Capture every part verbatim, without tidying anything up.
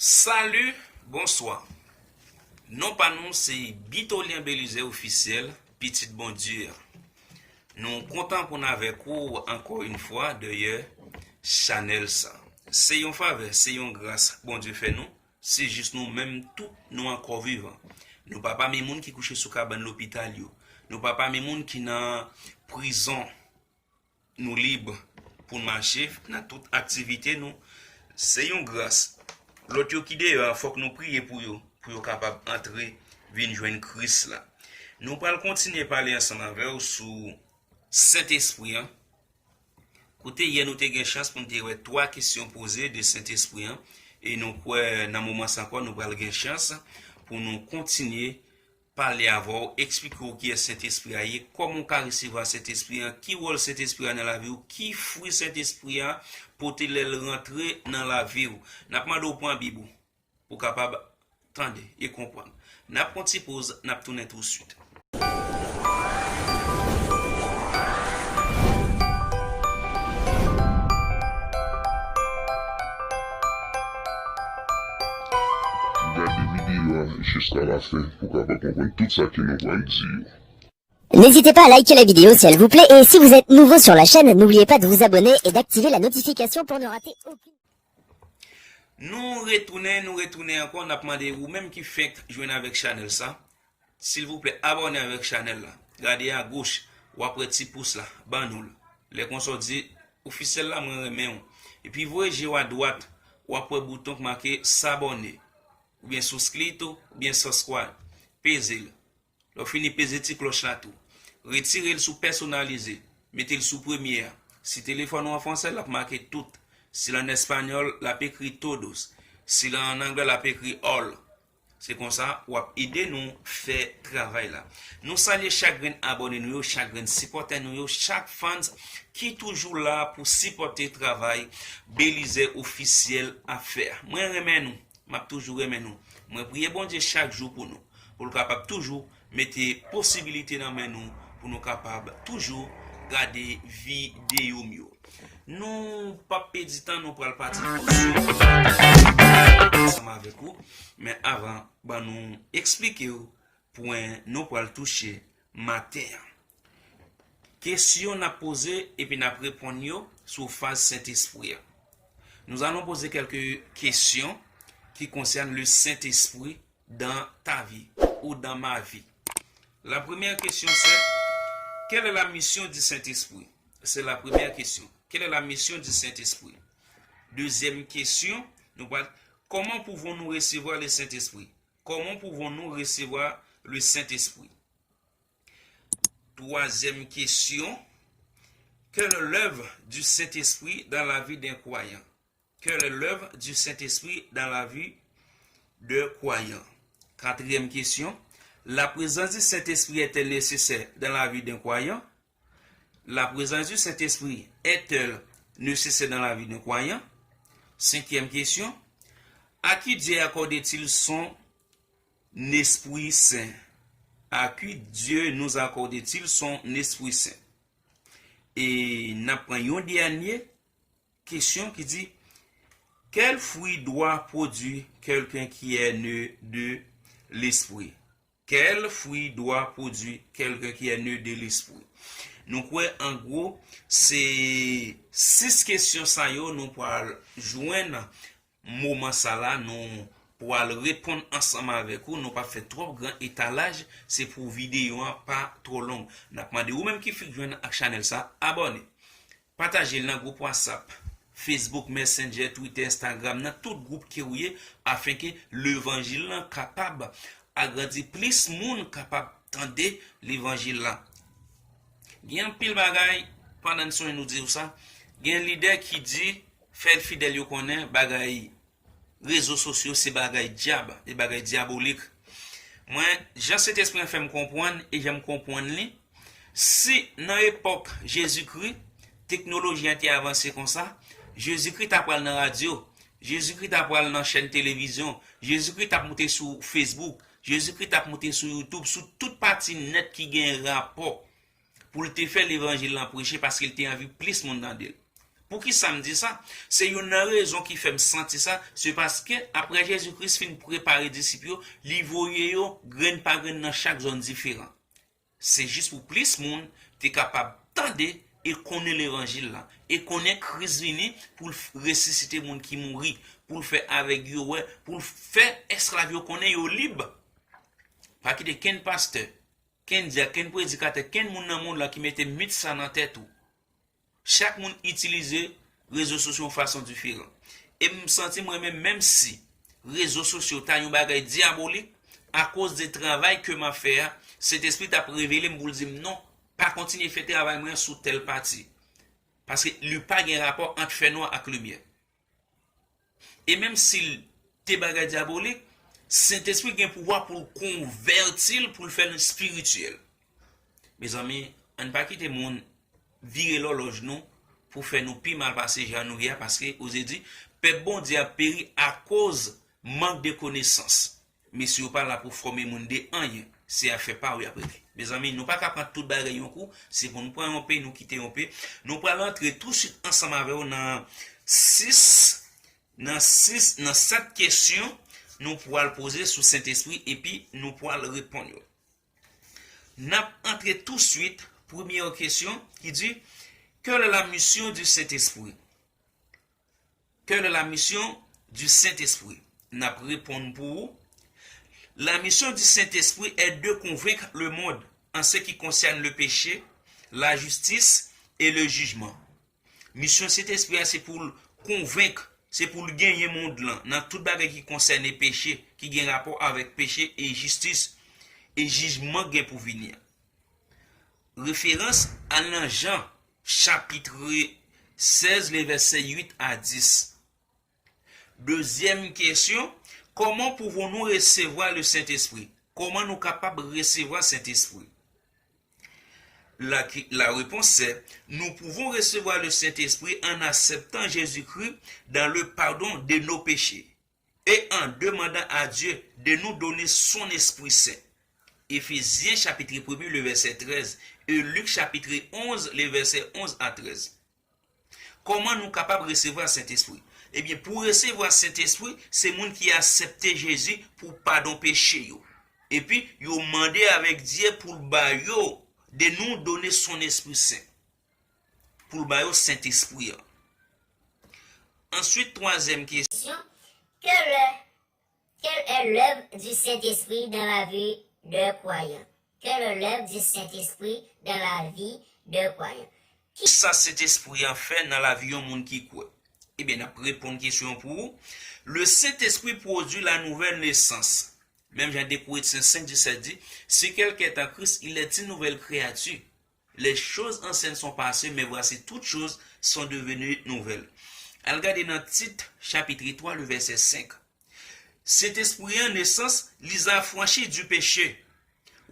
Salut, bonsoir. Non pa nou se Bitolien Belizaire Officiel, pitit Bondye a. Nou kontan pou n avèk ou ankò yon fwa dèyè chanèl sa. Se yon favè, se yon gras Bondye fè nou, se jis nou menm tout nou ankò vivan. Nou pa pami moun ki kouche sou kabann lopital yo. Nou pa pami moun ki nan prizon. Nou lib pou n mache nan tout aktivite nou. Se yon gras. Lòt yo ki deyò a, fòk nou priye pou yo, pou yo kapab antre vin jwenn Kris la. Nou pral kontinye pale ansanm avè w sou Sentespri an. Kote yè nou te gen chans pou n te wè twa kesyon poze de Sentespri an, e nou kwè nan moman sa ankò nou pral gen chans pou nou kontinye pale avè w, eksplike w kiyès Sentespri a ye, kòman w ka resevwa Sentespri a, ki wòl Sentespri a nan lavi w, ki fwi Sentespri a pote lè l rantre nan lavi w. N ap mande w pran Bib ou, pou w kapab tande e konprann. N ap pran ti poz, n ap tounen tousuit. Gade videyo a jiska lafen pou w kapab konprann tout sa ke nou pral di yo. N'hésitez pas à liker la vidéo si elle vous plaît et si vous êtes nouveau sur la chaîne, n'oubliez pas de vous abonner et d'activer la notification pour ne rater aucune. Nou retounen, nou retounen ankò, n ap mande ou menm ki fenk jwenn avèk chanèl sa, silvouplè abòne avèk chanèl la. Gade agoch, w ap wè ti pous la, ban nou l. Lè konsa w di, Ofisyèl la, mwen renmen w. Epi voye je w adwat, w ap wè bouton k make s'abonner, oubyen suscrito, oubyen subscribe. Peze l. Lè w fini, peze ti klòch la tou. Retire l sou pèsonalize. Mete l sou premye a. Si telefòn ou an fransè, l ap make tout. Si l an espanyòl, l ap ekri todos. Si l an anglè, l ap ekri all. Se konsa, w ap ede nou fè travay la. Nou salye chak grenn abòne nou yo, chak grenn sipòtè nou yo, chak fans ki toujou la pou sipòte travay Belizaire Officiel ap fè a. Mwen renmen nou. M ap toujou renmen nou. Mwen priye Bondye chak jou pou nou, pou l kapab toujou mete posibilite nan men nou, pou nou kapab toujou gade videyo m yo. Nou p ap pèdi tan, nou pral pati fò sou ansanm avèk ou. Men avan, ban nou eksplike w pwen nou pral touche maten an. Kesyon n ap poze epi n ap reponn yo sou faz Sentespri an. Nous allons poser quelques questions qui concernent le Saint-Esprit dans ta vie ou dans ma vie. La première question, c'est, quelle est la mission du Saint-Esprit? C'est la première question. Quelle est la mission du Saint-Esprit? Deuxième question, nou pral, comment pouvons-nous recevoir le Saint-Esprit? Comment pouvons-nous recevoir le Saint-Esprit? Troisième question, quelle est l'œuvre du Saint-Esprit dans la vie d'un croyant? Quelle est l'œuvre du Saint-Esprit dans la vie de croyant? Quatrième question, la présence du Saint-Esprit est-elle nécessaire dans la vie d'un croyant? La présence du Saint-Esprit est-elle nécessaire dans la vie d'un croyant? Cinquième question, à qui Dieu accorde-t-il son Esprit Saint? À qui Dieu nous accorde-t-il son Esprit Saint? E n ap pran yon dènye kesyon ki di, quel fruit doit produire quelqu'un qui est né de l'esprit? Quel fruit doit produire quelqu'un qui est né de l'esprit? Nou kwè, an gwo, se sis kesyon sa yo nou pral jwenn moman sa la, nou pral reponn ansanm avèk ou. Nou p ap fè twòp gran etalaj, se pou videyo an pa twò long. N ap mande ou menm ki fenk jwenn ak chanèl sa, abòne. Pataje l nan gwoup WhatsApp, Facebook, Messenger, Twitter, Instagram, nan tout gwoup ke ou ye, afenke levanjil lan kapab agrandi, plis moun kapab tande levanjil la. Gen anpil bagay, pandan n sonje nou di w sa, gen lidè ki di, fè fidèl yo konnen bagay rezo sosyo se bagay dyab, e bagay dyabolik. Mwen, jan Sentespri an fè m konprann e jan m konprann li, si nan epòk Jezikri, teknoloji an te avanse konsa, Jezikri ta pral nan radyo, Jezikri ta pral nan chèn televizyon, Jezikri t ap moute sou Facebook, Jezikri t ap moute sou YouTube, sou tout pati nèt ki gen rapò pou l te fè levanjil lan preche, paske l te anvi plis moun tande l. Poukisa m di sa? Se youn nan rezon ki fè m santi sa, se paske apre Jezi Kris fin prepare disip yo, li voye yo grenn pa grenn nan chak zòn diferan. Se jis pou plis moun te kapab tande e konnen levanjil la, e konnen Kris vini pou l f- resisite moun ki mouri, pou l fè avèg yo wè, pou l fè esklav yo konnen yo lib. Pa kite kenn pastè, kenn dyak, kenn predikatè, kenn moun nan mond lan ki mete mit sa nan tèt ou. Chak moun itilize rezo sosyo yon fason diferan. E m santi m renmen, menm si rezo sosyo ta yon bagay dyabolik, akoz de travay ke m ap fè a, Sentespri t ap revele m pou l di m non, pa kontinye fè travay mwen sou tèl pati. Paske li pa gen rapò ant fènwa ak limyè. E menm si l te bagay dyabolik, Sentespri gen pouvwa pou l konvèti l, pou l fè l espirityèl. Mezanmi, ann pa kite moun vire lòlòj nou pou fè nou pi mal pase jan nou ye a, paske Ozedi, pèp Bondye ap peri akoz mank de konesans. Mesye yo pa la pou fòme moun de anyen. Se afè pa yo y ap regle. Mezanmi, nou pa ka pran tout bagay yon kou. Se pou nou pran yon pe, nou kite yon pe. Nou pral antre touswit ansanm avè w nan sis, nan sis, nan sèt kesyon. Nou pral poze sou Sentespri epi nou pral reponn yo. N ap antre touswit premye kesyon ki di, quelle est la mission du Saint-Esprit? Quelle est la mission du Saint-Esprit? N ap reponn pou ou. La mission du Saint-Esprit est de convaincre le monde en ce qui concerne le péché, la justice et le jugement. Misyon Sentespri a se pou l konvenk, se pou l genyen mond lan nan tout bagay ki konsène peche, ki gen rapò avèk peche e jistis, e jijman k gen pou vini an. Referans, al nan Jan, chapit sèz, le vèsè uit a dis. Dezyèm kesyon, comment pouvons-nous recevoir le Saint-Esprit? Kòman nou kapab resevwa Sentespri? La, la réponse c'est, nous pouvons recevoir le Saint-Esprit en acceptant Jésus-Christ dans le pardon de nos péchés et en demandant à Dieu de nous donner son Esprit Saint. Éphésiens chapitre premier, le verset treize, et Luc chapitre onze, le verset onze à treize. Kòman nou kapab resevwa Sentespri? Ebyen, pou resevwa Sentespri, se moun ki aksepte Jezi pou padon peche yo. Epi, yo mande avèk Dye pou l ba yo, de nous donner son Esprit Saint. Pou l ba yo Sentespri an. Answit, twazyèm kesyon. Quelle est, quelle est l'œuvre du Saint-Esprit dans la vie d'un croyant? Quelle est l'œuvre du Saint-Esprit dans la vie d'un croyant? Kisa Sentespri an fè nan lavi yon moun ki kwè? Ebyen, n ap reponn kesyon an pou ou. Le Saint-Esprit produit la nouvelle naissance. Menm jan de Korentyen senk disèt di, si quelqu'un est en Christ, il est une nouvelle créature. Les choses anciennes sont passées, mais voici toutes choses sont devenues nouvelles. Al gade nan Tit, chapit twa, le vèsè senk. Sentespri an, nesans, li afranchi du péché.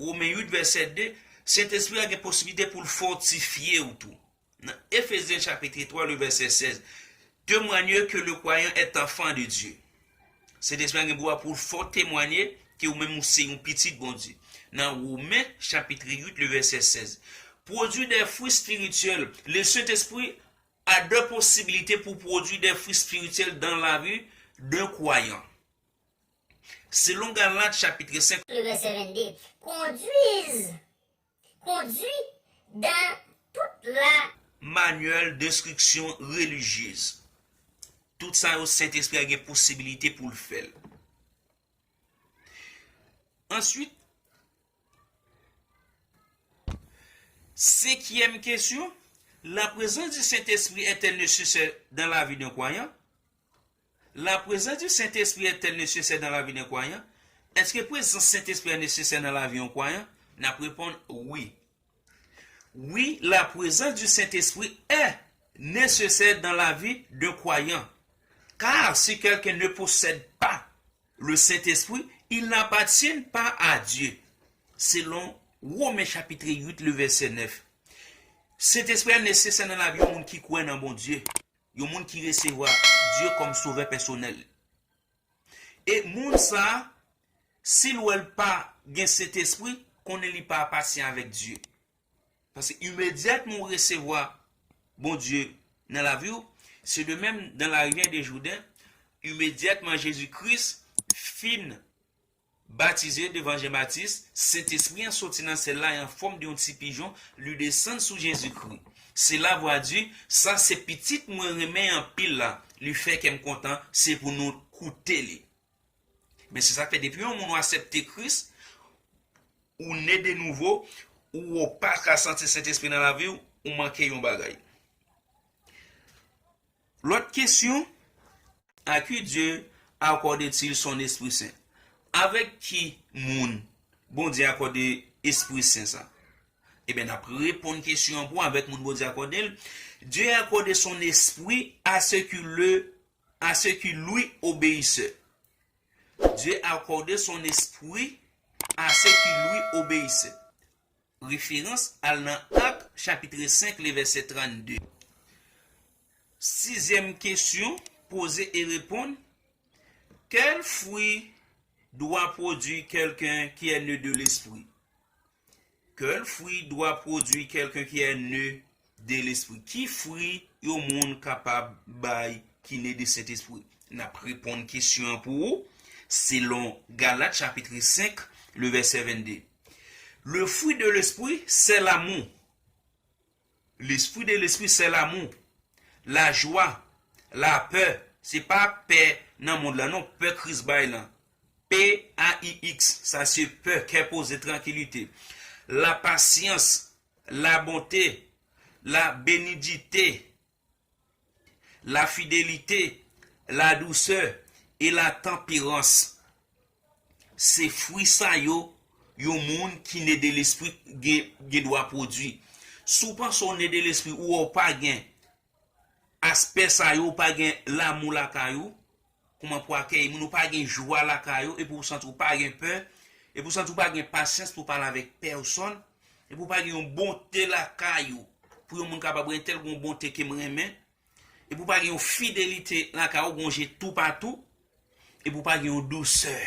Women uit, vèsè de, Sentespri a gen posiblite pou l fòtifye w tou. Nan Efezyen chapit twa, le vèsè sèz, témoignent que le croyant est enfant de Dieu. Sentespri a gen pouvwa pou l fè w temwanye ke ou menm ou se yon pitit Bondye. Nan Women chapit uit, le vèsè sèz, produit des fruits spirituels. Le Saint-Esprit a de posibilite pou produit des fruits spirituels dans la vie d'un croyant. Selon Galat chapit senk, le vèsè vennde, conduisent, conduit dans toute la manuel d'instruction religieuse. Tout sa yo, Sentespri a gen posibilite pou l fè l. Answit, senkyèm kesyon, la présence du Saint-Esprit est-elle nécessaire dans la vie d'un croyant? La présence du Saint-Esprit est-elle nécessaire dans la vie d'un croyant? Èske prezans Sentespri a nesesè nan lavi yon kwayan? N ap reponn wi. Oui, la présence du Saint-Esprit est nécessaire dans la vie d'un croyant. Car si quelqu'un ne possède pas le Saint-Esprit, il n'appartient pas à Dieu. Selon Women chapit uit, le vèsè nèf. Sentespri a nesesè nan lavi yon moun ki kwè nan Bondye, yon moun ki resevwa Dye kòm sovè pèsonèl. E moun sa a, si l wè l pa gen Sentespri, konnen li pa apatyen avèk Dye. Paske imedyatman w resevwa Bondye nan lavi w, C'est de même dans la rivière de Jourdain, imedyatman Jezi Kris fin batize devan Jan Batis, Sentespri an soti nan syèl la e an fòm de yon ti pijon, li desann sou Jezikri. Se la vwa di, sa se pitit mwen renmen anpil la, li fè kè m kontan, se pou nou koute li. Men se sa k fè depi yon moun ou aksepte Kris, ou ne de nouvo, ou ou pa ka santi Sentespri nan lavi w, ou manke yon bagay. Lòt kesyon, à qui Dieu accorde-t-il son Esprit Saint? Avèk ki moun Bondye akòde Espri Sen sa? Ebyen, n ap reponn kesyon an pou avèk moun Bondye akòde l. Dieu accorde son esprit à ceux qui le, à ceux qui lui obéissent. Dieu accorde son esprit à ceux qui lui obéissent. Referans, al nan Ak, chapit senk, le vèsè trannde. Sizyèm kesyon, poze e reponn. Quel fruit doit produire quelqu'un qui est né de l'esprit? Quel fruit doit produire quelqu'un qui est né de l'esprit? Ki fwi yon moun kapab bay ki ne de Sentespri? N ap reponn kesyon an pou ou selon Galat chapit senk, le vèsè vennde. Le fruit de l'esprit, c'est l'amour. L'esprit de l'esprit, c'est l'amour. La joie, la paix, se pa pè nan mond lan non, pè Kris bay lan. P A I X, sa se pè, kè poze, trankilite. La patience, la bonté, la bénignité, la fidélité, la douceur et la tempérance. Se fwi sa yo, yon moun ki ne de lespri gen, gen dwa pwodui. Si w panse w ne de lespri, ou wè w pa gen aspè sa yo, ou pa gen lanmou lakay ou, kòman pou akèyi moun, ou pa gen jwa lakay ou, epi w santi w pa gen pè, epi w santi w pa gen pasyans pou pale avèk pèsòn, epi w pa gen yon bonte lakay ou, pou yon moun kapab rele tèl gon bonte ke m renmen, epi w pa gen yon fidelite lakay ou, gon je toupatou, epi w pa gen yon dousè.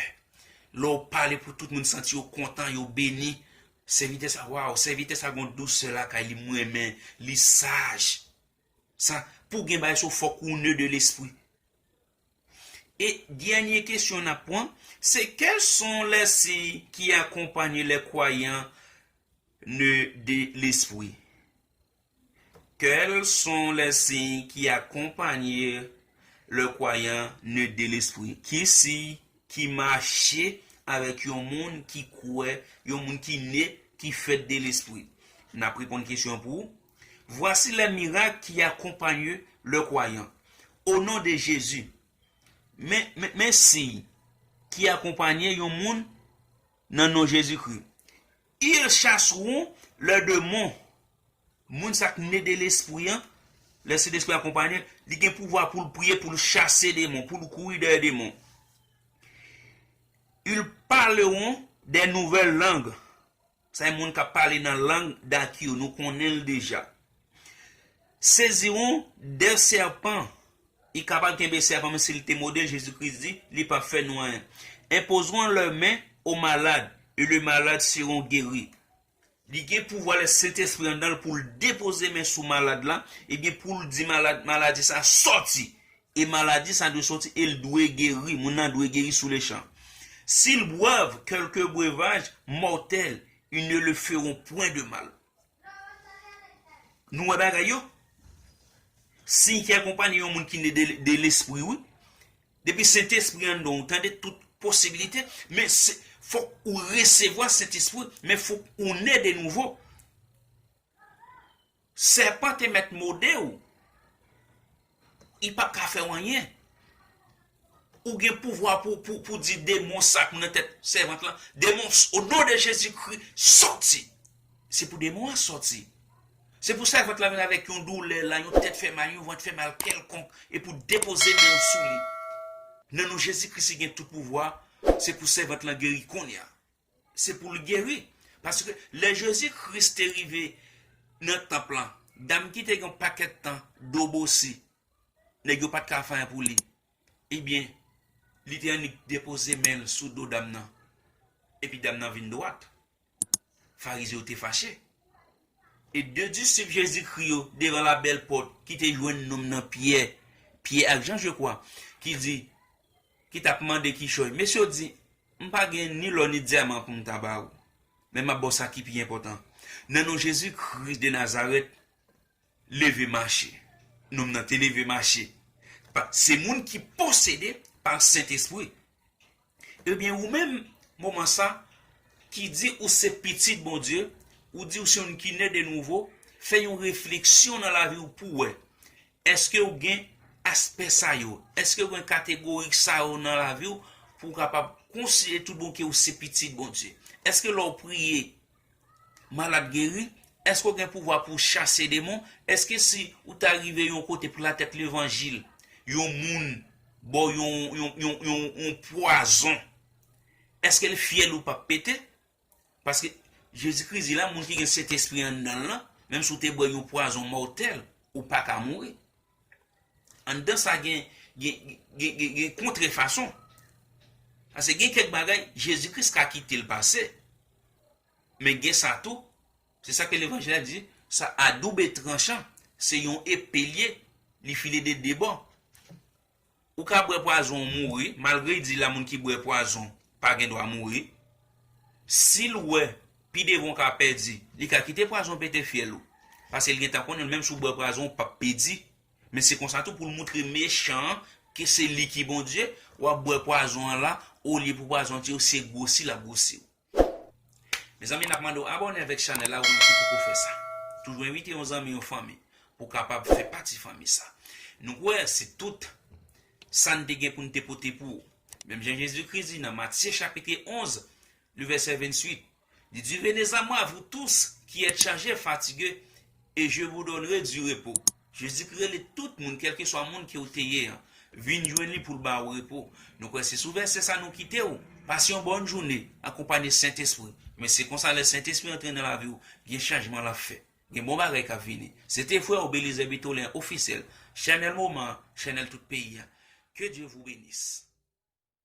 Lè w pale pou tout moun santi yo kontan, yo beni. Sèvitè sa, waw, sèvitè sa gon dousè lakay li, m renmen, li saj. Sa, pou gen bagay sa, fòk ou ne de l'esprit. E dènye kesyon n ap pran, se quels sont les signes qui accompagnent les croyants nés de l'esprit? Quels sont les signes qui accompagnent le croyant né de l'esprit? Ki siy ki mache avèk yon moun ki kwè, yon moun ki ne, ki fèt de Lespri? N ap reponn kesyon an pou ou. Voici les miracles qui accompagnent le croyant. Au nom de Jésus. Men, men, men siy ki akonpanye yon moun nan non Jezikri. Ils chasseront les démons. Moun sa k ne de Lespri an, lè Sentespri akonpanye l, li gen pouvwa pou l priye, pou l chase demon, pou l kouri dèyè demon. Ils parleront des nouvelles langues. Sa e moun k ap pale nan lang dak yo, nou konnen l deja. Saisiront des serpents. Li kapab kenbe sèpan, menm si li te mòde l, Jezikri di, li p ap fè nou anyen. Imposeront leurs mains aux malades, et les malades seront guéris. Li gen pouvwa lè Sentespri anndan l pou l depoze men sou malad la, ebyen pou l di malad, maladi sa sòti. E maladi sa dwe sòti e l dwe geri, moun nan dwe geri sou lechan. S'ils boivent quelque breuvage mortel, ils ne leur feront point de mal. Nou wè bagay yo? Siy ki akonpanye yon moun ki ne de, de Lespri, wi. Depi Sentespri anndan w, tande tout posibilite, men se, fòk ou resevwa Sentespri, men fòk ou ne de nouvo. Sèpan te mèt mòde w, li p ap ka fè w anyen. Ou gen pouvwa pou, pou, pou di demon sa k nan tèt sèvant lan, demon, au nom de Jésus-Christ, sòti. Se pou demon an sòti. Se pou sèvant lan vin avèk yon doulè la, yon tèt fè mal, yon vant fè mal kèlkonk, e pou depoze men w sou li. Nan non Jezikri ki gen tout pouvwa, se pou sèvant lan geri kounye a. Se pou l geri. Paske lè Jezikri te rive nan tanp lan, dam ki te gen yon pakèt tan dobosi, nèg yo pa t ka fè anyen pou li. Ebyen, li te annik depoze men l sou do dam nan. Epi dam nan vin dwat. Farizyen yo te fache. E de disip Jezikri yo devan la bèl pòt ki te jwenn nonm nan Pyè Pyè ak Jan, je kwa, ki di, ki t ap mande kichòy. Mesye yo di, "M pa gen ni lò ni dyaman pou m ta ba ou. Men m ap ba w sa ki pi enpòtan. Nan non Jezi Kris de Nazarèt, leve mache." Nonm nan te leve mache. Pa- Se moun ki posede pa Sentespri. Ebyen, ou menm, moman sa, ki di ou se pitit Bondye, ou di ou se yon ki ne de nouvo, fè yon refleksyon nan lavi w pou wè. Èske w gen aspè sa yo? Èske w gen kategori sa yo nan lavi w pou w kapab konsidere tout bon ke ou se pitit Bondye? Èske lè w priye, malad geri? Èske w gen pouvwa pou w chase demon? Èske si ou ta rive yon kote pou latèt levanjil, yon moun ba w yon, yon, yon, yon, yon pwazon, èske l fyèl ou p ap pete? Paske Jezikri di la, moun ki gen Sentespri anndan l lan, menm si w te bwè yon pwazon mòtèl, ou pa ka mouri. Anndan sa gen, gen, gen, gen, gen kontrefason. Paske gen kèk bagay, Jezikri ka kite l pase. Men gen sa tou, se sa ke levanjil la di, sa a doub tranchan, se yon epe l ye, li file de de bò. Ou ka bwè pwazon ou mouri, malgre l di la moun ki bwè pwazon pa gen dwa mouri. Si l wè pi devan w ka pèdi, li ka kite pwazon pete fyèl ou. Paske l gentan konnen l, menm si w bwè pwazon, ou p ap pèdi. Men se konsa tou pou l moutre mechan an ke se li ki Bondye, w ap bwè pwazon an la, olye pou pwazon an tiye w, se gwosi l ap gwosi w. Mezanmi, n ap mande w abòne avèk chanèl la, ou menm ki poko fè sa. Toujou envite yon zanmi, yon fanmi, pou w kapab fè pati fanmi sa. Nou kwè se tout sa n te gen pou n te pote pou ou. Menm jan Jezikri di nan Matye chapit onz, le vèsè venntuit, li di, "Venez à moi, vous tous qui êtes chargés et fatigués, et je vous donnerai du repos." Jezikri rele tout moun, kèlkeswa moun ke w te ye an, vin jwenn li pou l ba w repo. Nou kwè se sou vèsè sa nou kite w. Pase yon bòn jounen, akonpanye Sentespri. Men se konsa lè Sentespri antre nan lavi w, gen chanjman l ap fè. Gen bon bagay k ap vini. Se te frè w Belize Bitolen ofisyèl, chanèl moman, chanèl tout peyi a. Que Dieu vous bénisse.